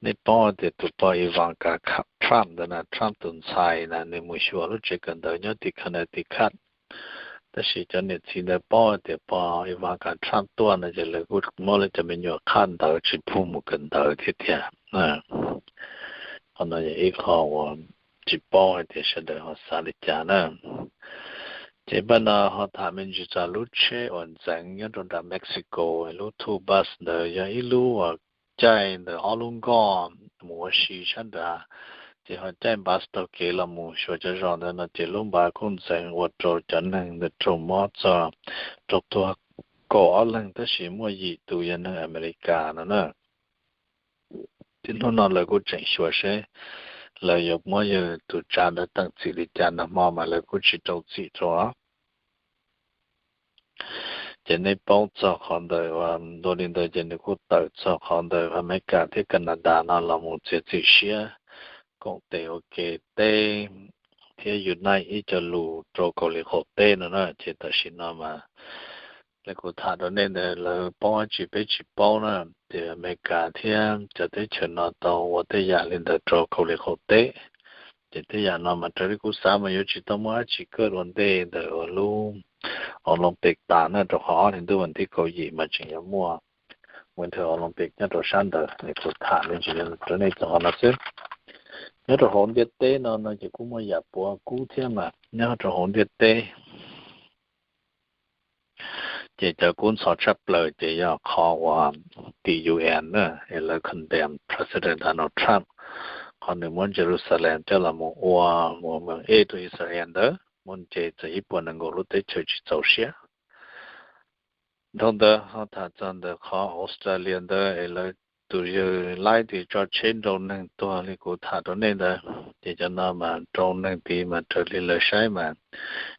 nej paub tias tus pog Ivanka Trump ntawd na, Trump tus ntxhais na, nws mus xyuas lub tsev kawm ntawv nyob tim Connecticut. Tab sis cov niam txiv ntawd paub tias pog Ivanka Trump tuaj no ces lawv kuj muab lawv cov me nyuam qhaj ntawv tsis pub mus kawm ntawv thiab tiag. Qhov no yog ib qho uas tsis paub hais tias sawv daws ho xav li cas na. Ces npaj no ho tham me ntsis txog lub tsheb uas ntxeev nyob rau nram Mexico, lub tour bus ntawd yog ib lub uas caij ntawm ob lub nkoj mus ua si sab nrad, ces ho caij npas taug kev los mus xyuas cov zos ntawd no ces lub npas kuj ntxeev ua rau cov neeg ntawd raug mob txog, raug tuag kaum ob leeg tab sis muaj yim tus yog neeg Amelikas no na. Ces hnub no lawv kuj tseem xyuas seb lawv yuav muab yawg tus tsav ntawd teem txim li cas, nag hmo mas lawv kuj tsis rau txim rau. Ces nej paub txog qhov ntawd, dua li ntawd ces nws kuj tawm txog qhov ntawd Amelikas thiab Canada no los mus txiav txim siab koom tes ua ke teb thiab unite ib co lus rau Kaus Lim qaum teb no na. Ces tam sim no mas li kuv tham rau nej ntawd lawv paub dab tsi peb tsis paub na, ces Amelikas thiab cov teb chaws no tau ua tej yam li ntawd rau Kaus Lim qaum teb. Ces tej yam no mas raws li kuv xav mas yuav tsis tau muaj dab tsi kaj ua ntej ntawm uas lub Olympic tas na, rau qhov ob hlis ntuj vas thib kaum yim mas tseem yuav muaj Winter Olympic nyob rau sab ntawd. Es kuv tham me ntsis rau nej txog qhov no xwb. Nyob rau hauv ntiaj teb no no ces kuj muaj yam puav kub thiab mas nyob rau hauv ntiaj teb. Ces cov kub ntxhov tshaj plaws ces yog qhov uas tim U N na, es lawv condemn President Donald Trump, qhov nws muab Jerusalem coj los mus ua mus meem ej rau Israel ntawd, muab nce txog ib puas nees nkaum lub teb chaws tsis txaus siab. Dhau ntawd ho tham txog ntawm qhov Australia ntawd es lawv tus yawg laib tis tso tsheb nrau neeg tuag li kuv tham rau nej ntawd, ces cov no mas nrau neeg tid mas raws li lawv saib mas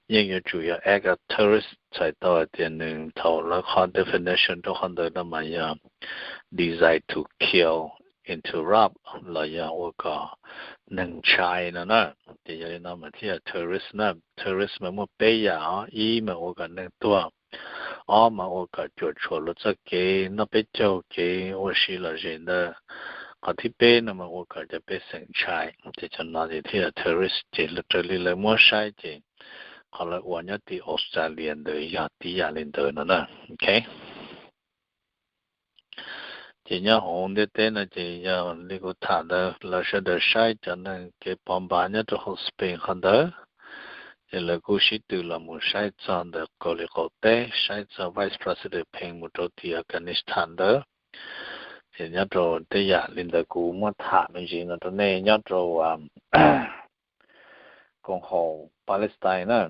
yeej yuav tsum yog act of terrorist, txhais tau hais tias nws thaum lawv qhov definition rau qhov ntawd no mas yog design to kill, interrupt los yog ua kom neeg ntshai no na. Ces yog li no mas thiaj yog terrorist na. Terrorist mas muaj peb yam os, ib mas ua kom neeg tuag, ob mas ua kom cuam tshuam luag txoj kev noj peb caug kev ua si lom zem ntawd, qhov thib peb no mas ua kom cov pej xeem ntshai. Ces cov no ces thiaj yog terrorist. Ces raws li lawv muab saib ces qhov lawv ua nyob tim Australia ntawd yog tib yam li ntawd no na. Ok, ces nyob hauv ntiaj teb no ces yog li kuv tham ntawd, lawv sawv daws saib cov neeg kev pov npas nyob rau hauv Spain qhov ntawd, ces lawv kuj sib tw los mus saib txog ntawm Kaus Lim qaum teb, saib txog Vice President Pence mus rau tim Afghanistan ntawd. Ces nyob rau tej yam li ntawd kuv muab tham me ntsis no rau nej nyob rau koom haum Palestine na,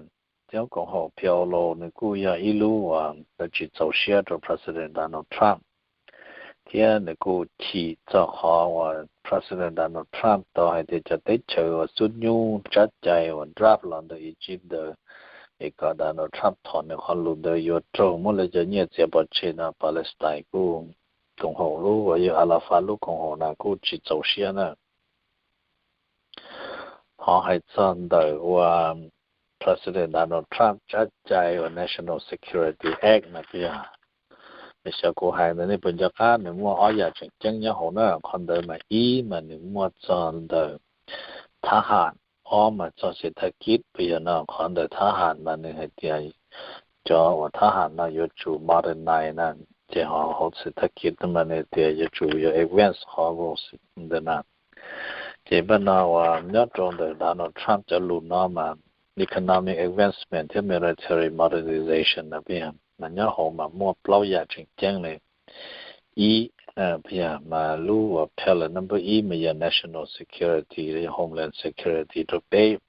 thiab koom haum P L O nws kuj yog ib lub uas lawv tsis txaus siab rau President Donald Trump, thiab nws kuj chim txog qhov uas President Donald Trump tau hais tias cov teb chaws uas xub nyub tsab cai uas draft los ntawm Egypt ntawd, es kom Donald Trump thom nws qhov lus ntawd yuav raug muab lawv cov nyiaj txiav pov tseg no. Palestine kuj, koom haum lub uas yog Arafat lub koom haum na kuj tsis txaus siab na. Ho hais txog ntawm uas President Donald Trump tsab cai uas National Security Act na, puas yog? Xyov kuv hais ntawd nej puas nco qab, nws muaj ob yam tseem ceeb nyob hauv na. Qhov ntawd mas ib mas nws muaj txog ntawm thab ham, ob mas txog xev thab kib, puas yog no? Qhov ntawm thab ham mas nws hais tias cov uas thab ham no yuav tsum modernize na, ces ho hauv xev thab kib mas nws tias yuav tsum yuav advance qhov ntawd na. Ces npaj no uas nyob rau ntawm Donald Trump cov lus no mas economic advancement thiab military modernization no peb yog mas nyob hauv mas muaj plaub yam tseem ceeb li. Ib, peb yog mas lub uas pillar number ib mas yog national security los yog homeland security rau peb.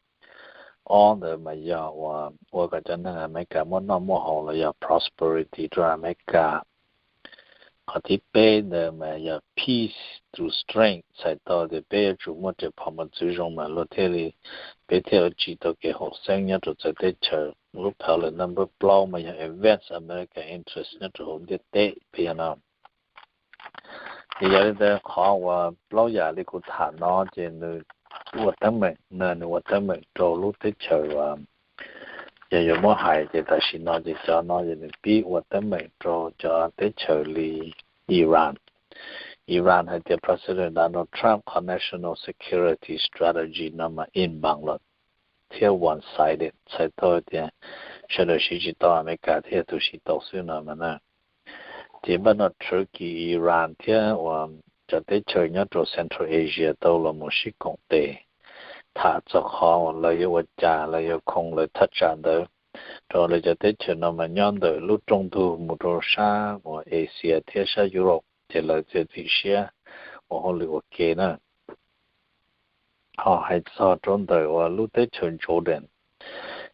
Ob ntawd mas yog ua kom cov neeg Amelikas muaj noj muaj haus los yog prosperity rau Amelikas. Qhov thib peb ntawd mas yog peace through strength, txhais tau tias peb yuav tsum muaj riam phom mos txwv zoo mas luag thiaj li, peb thiaj ua tsim tau kev haum xeeb nyob rau txawv teb chaws. Lub pillar number plaub mas yog advance American interest nyob rau hauv ntiaj teb peb yog no. Ces yog li ntawd qhov uas plaub yam li kuv tham no ces nws ua teeb meem, nws ua teeb meem rau lub teb chaws uas yog yuav muab hais ces tam sim no ces cov no ces nws pib ua teeb meem rau cov teb chaws li Iran. Iran hais tias President Donald Trump qhov national security strategy no mas inbang los thiab one sided, txhais tau tias sawv daws siv tsis tau, Amelikas thiaj yog tus siv tau xwb no mas na. Ces npaj no Turkey, Iran thiab uas cov teb chaws nyob rau Central Asia tau los mus sib koom tes tham txog qhov uas lawv yuav ua cas, lawv yuav khoo lawv thaj tsam ntawd rau lawv cov teb chaws no mas nyob ntawm lub rooj ntug mus rau sab uas Asia thiab sab Europe ces lawv txiav txim siab ua hauj lwm ua ke na. Ho hais txog rau ntawm uas lub teb chaws Jordan,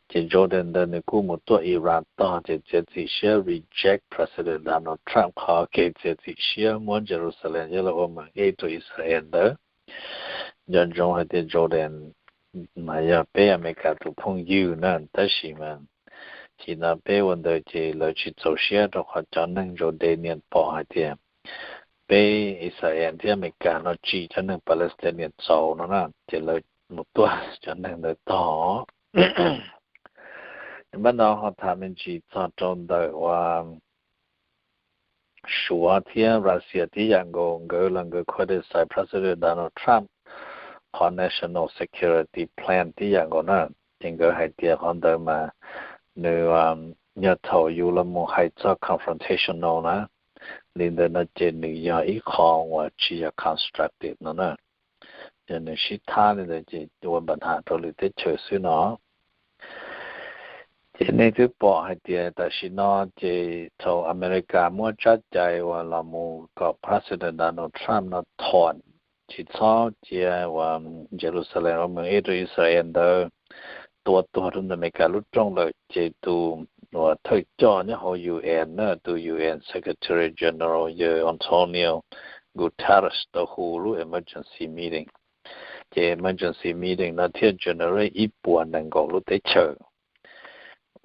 ces Jordan ntawd nws kuj mus tuaj Iran tog ces txiav txim siab reject President Donald Trump qhov kev txiav txim siab muab Jerusalem coj los ua meem ej rau Israel ntawd. Nco ntsoov hais tias Jordan mas yog peb Amelikas tus phooj ywg na, tab sis mas tim no peb ua ntawd ces lawv tsis txaus siab rau qhov cov neeg Jordanian pom hais tias peb Israel thiab Amelikas no tsim cov neeg Palestinian txaus no na, ces lawv mus tuaj cov neeg ntawd tog. Npaj no ho tham me ntsis txog rau ntawm uas Suav thiab Russia tib yam nkaus, nkawd los nkawd criticize President Donald Trump qhov national security plan tib yam nkaus na. Ces nkawd hais tias qhov ntawd mas nws yog thaum yus los mus hais txog confrontational na, li ntawd no ces nws yog ib qho uas tsis yog constructive no na. Yog nws sib thab li ntawd ces ua npa nham rau lwm teb chaws xwb no. Ces nej twb pom hais tias tam sim no ces thaum Amelikas muab tsab cai uas los mus kom President Donald Trump no thom tsis txhob cia uas Jerusalem ua meem ej rau Israel ntawd tua tuag rau ntawm Amelikas lub rooj lawm ces tus uas thawj coj nyob hauv U N na, tus U N Secretary General yawg Antonio Guterres tau hu lub emergency meeting. Ces emergency meeting no thiaj generate ib puas nees nkaum lub teb chaws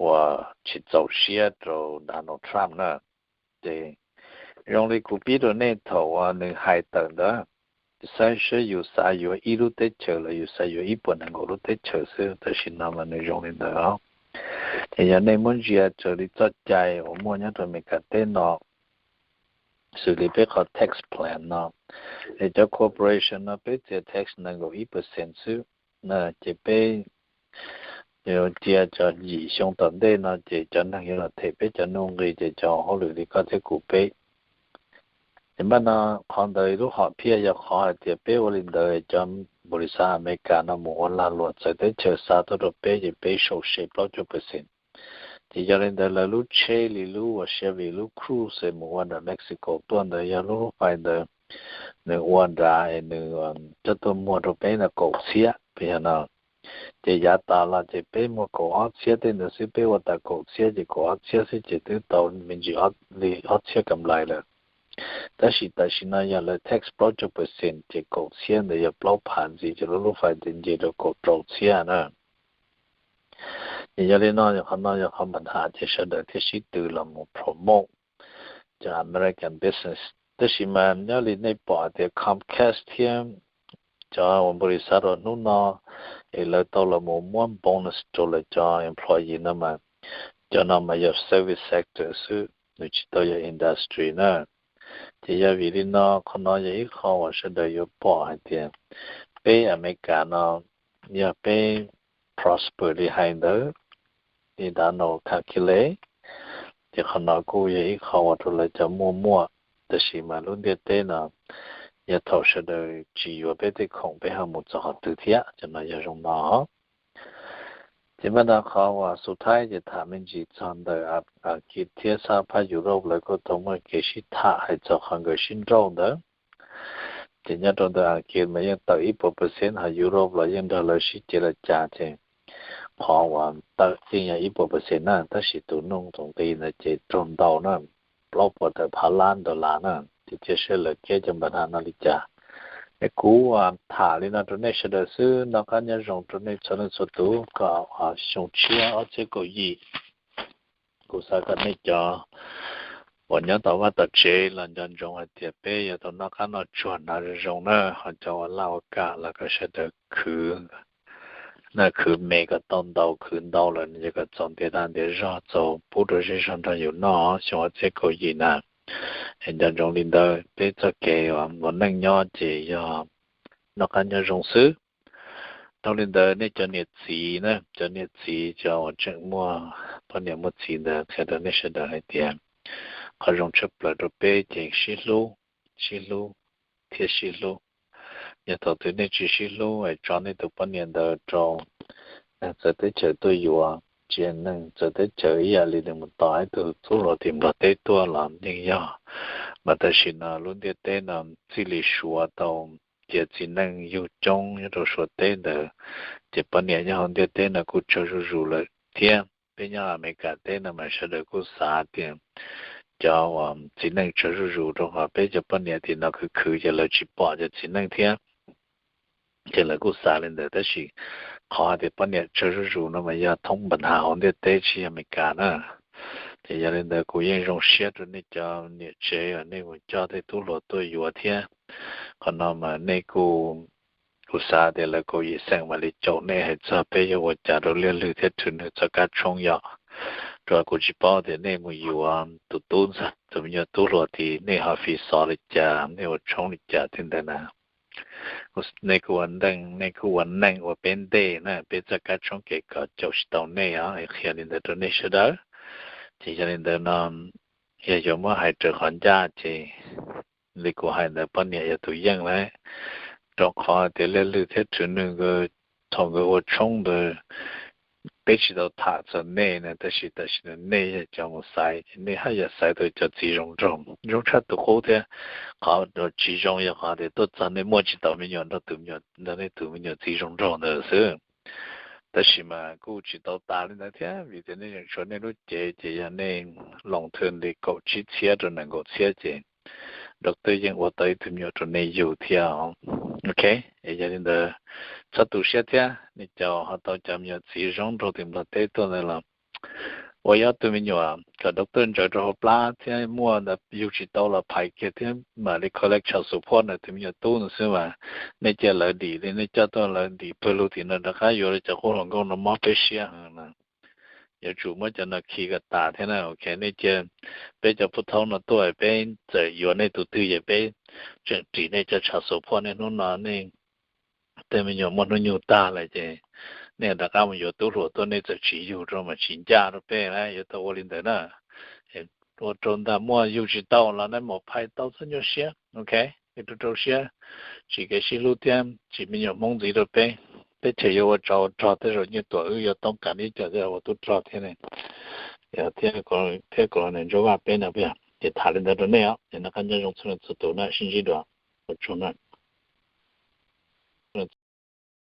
uas tsis txaus siab rau Donald Trump na. Ces zoo li kuv pib rau nej thaum uas nws hais tawm ntawd, saib seb yus xav yuav ib lub teb chaws los yus xav yuav ib puas nees nkaum lub teb chaws xwb, tam sim no mas nws zoo li ntawd os. Ces yog nej muab ntsia raws li txoj cai uas muaj nyob rau Amelikas teb no, xws li peb qhov tax plan no, es cov corporation no peb txiav tax nees nkaum ib percent xwb, ces peb cia cov yim xyoo tom ntej no ces cov neeg yuav los them peb cov nuj nqi ces cov hauj lwm li koj thiab kuv peb. Ces npaj no qhov ntawd lub hom phiaj yog qhov hais tias peb ua li ntawd cov npaum li xav Amelikas no mus ua lag luam txawv teb chaws xa tuaj rau peb ces peb sau se plaub caug percent. Ces yog li ntawd lawv lub tsheb li lub uas Chevy lub Cruze mus ua nram Mexico tuaj ntawd yog lub lub fais ntawd nws ua nrad es nws coj tuaj muag rau peb ntawm kaum txhiab peb yog no. Ces yav tas los ces peb muag kaum ob txhiab tej ntawd xwb, peb ua tas kaum txhiab ces kaum ob txhiab xwb ces twb tau me ntsis li ob txhiab kam nplais lawm. Tab sis tam sim no yog lawv tax plaub caug percent ces kaum txhiab ntawd yog plaub phav ntxiv ces lub lub fais ntawd nce rau kaum rau txhiab na. Ces yog li no yog qhov no yog qhov npa nham ces sawv daws thiaj sib tw los mus promote cov American business. Tab sis mas nyob li nej pom hais tias Comcast thiab cov uas npaum li xav rau hnub no es lawv tau los mus muab bonus rau lawv cov employee no mas, cov no mas yog service sector xwb, nws tsis tau yog industry na. Ces yog vim li no qhov no yog ib qho uas sawv daws yuav pom hais tias peb Amelikas no yog peb prosper li hais ntawd, li Donald calculate, ces qhov no kuj yog ib qho uas rau lawv cov muaj muaj. Tab sis mas lub ntiaj teb no yog thaum sawv daws tsis yuav peb tej khoom peb ho mus txog qhov twg thiab, cov no yog zoo no. Ces mas no qhov uas xub thawj ces tham me ntsis txog ntawm Askiv thiab sab phab Europe lawv kuj tau muaj kev sib tham hais txog qhov nkawd sib nrauj ntawd. Ces nyob rau ntawm Askiv mas yeej tawm ib puas percent, ho Europe los yeej nrog lawv sib cev los cas ces qhov uas tawm yeej yog ib puas percent na, tab sis tus nuj tus nqi ntawd ces raug ntau na, plaub puas tawm phav lab dollar na. Ces cia saib lawv keb cov npa ha no li cas. Es kuv tham li no rau nej sawv daws xwb, noj qab nyob zoo rau nej txhua leej txhua tus, kom xyoo tshiab ob txhiab kaum yim kuv xav kom nej cov uas nyob tom vaj tom tsev los nco ntsoov hais tias peb yuav tau noj qab noj tsuag hnav zoo zoo na, ho cov ua laj ua kam los kom sawv daws khwv na, khwv me kom tau ntau, khwv ntau lawm no ces kom txaus ntiav dag ntiav zog, txaus pub rau zej zog nrog yus noj xyoo ob txhiab kaum yim na. Es nco ntsoov li ntawd, peb txoj kev ua neej nyob ces yog noj qab nyob zoo xwb. Dhau li ntawd nej cov niam txiv na, cov niam txiv cov uas tseem muaj poj niam muaj txiv ntawd qhia rau nej sawv daws hais tias qhov zoo tshaj plaws rau peb ces sib hlub, sib hlub thiab sib hlub. Yog thaum twg nej tsis sib hlub es tso nej tus poj niam ntawd rau neeg txawv teb chaws tuaj yuav, tsis yog neeg txawv teb chaws, ib yam li nws mus tos ib tug tub hluas tim Nplog teb tuaj los yeej yog. Mas tam sim no lub ntiaj teb no txij li Suav tau cia txiv neej yug coob nyob rau Suav teb ntawd, ces poj niam nyob hauv ntiaj teb no kuj tsawg zuj zus lawm thiab. Peb nyob Amelikas teb no mas sawv daws kuj xav tias cov uas txiv neej tsawg zuj zus, rau qhov peb cov poj niam tim no khwv khwv ces lawv tsis pom cov txiv neej thiab. Ces lawv kuj xav li ntawd, tab sis qhov hais tias poj niam tsawg zuj zus no mas yog thoob npa ha hauv ntiaj teb, tsis yog Amelikas na. Ces yog li ntawd kuv yeej zoo siab rau nej cov niam tsev uas nej mus coj tej tub hluas tuaj yuav thiab. Qhov no mas nej kuj, kuv xav tias lawv kaum yim xeem mam li caum nej hais txog peb yuav ua cas rau liaj lwg thiab rhw nwg txoj kab tshoob yom. Rau qhov kuv tsis paub tias nej mus yuav tus tub ntxawg, tus me nyuam tub hluas tid nej ho fiv xov li cas, nej ua tshoob li cas tej ntawd na. Nej kuj ua neej, nej kuj ua neej ua peb ntej na, peb txoj kab tshoob kev kos caum tsis tau nej os, qhia li ntawd rau nej sawv daws. Ces yog li ntawd no, yog yuav muab hais raws qhov ncaj ces li kuv hais ntawd poj niam yog tus yeej lawm, rau qhov tias liaj lwg thiab rhw nwg nkawd thaum nkawd ua tshoob ntawd peb tsis tau tham txog nej na, tab sis tam sim no nej yog cov mus xaiv, nej haj yam xaiv tau cov txiv zoo nraug, zoo tshaj tus qub thiab. Qhov tsis zoo yog qhov tias tuaj txog nej muaj tsis tau me nyuam nrog tus me nyuam, nrog nej tus me nyuam txiv zoo nraug ntawd xwb. Tab sis mas kuj tsis tau tas li ntawd thiab, vim tias nej tseem tshuav nej lub cev, ces yog nej loos thwj li kaum tsib txhiab rau nees nkaum txhiab ces doctor yeej ua tau ib tug me nyuam rau nej yug thiab. Ok, es yog li ntawd txhob tu siab thiab, nej cov ho tau cov me nyuam txiv zoo nraug tim Nplog teb tuaj ntawd los ua ib ob tug me nyuam kom doctor ntsaws rau hauv plab thiab muaj ntawd yug tsis tau los phais kiag thiab mam li collect child support ntawm tus me nyuam tub ntawd xwb mas. Nej cia lawv dim li nej coj tuaj, lawv dim pawg lug tim no rov qab yuav li cov qub hluas nkauj no mob peb siab heev na. Yuav tsum muab cov no khi kom tas thiab na. Ok, nej cia, peb cov pub thaub no tuaj peb txawm yuav nej tus twg ces peb tseem ris nej cov child support nej hnub no nej tej me nyuam muaj hnub nyoog tag lawm ces nej rov qab mus yuav tub hluas tuaj nej txawm tsis yug rau mas tsis ncaj rau peb na, yuav tau ua li ntawd na. Ua rau ntag muaj yug tsis tau los nej mam phais tau txhob nyuaj siab, ok. Rau rau siab, tsim kev sib hlub thiab tsim me nyuam Hmoob ntxiv rau peb. Teb chaws yuav ua tsov ua rog tej zaum nyuj tuam wb yuav toob kas ib co thiab ua tub rog thiab ne, thiab kom los ntsuab vaj peb no. Ces tham li ntawd rau nej os, ces noj qab nyob zoo txhua leej txhua tus na, sib ntsib dua, ua tsaug na.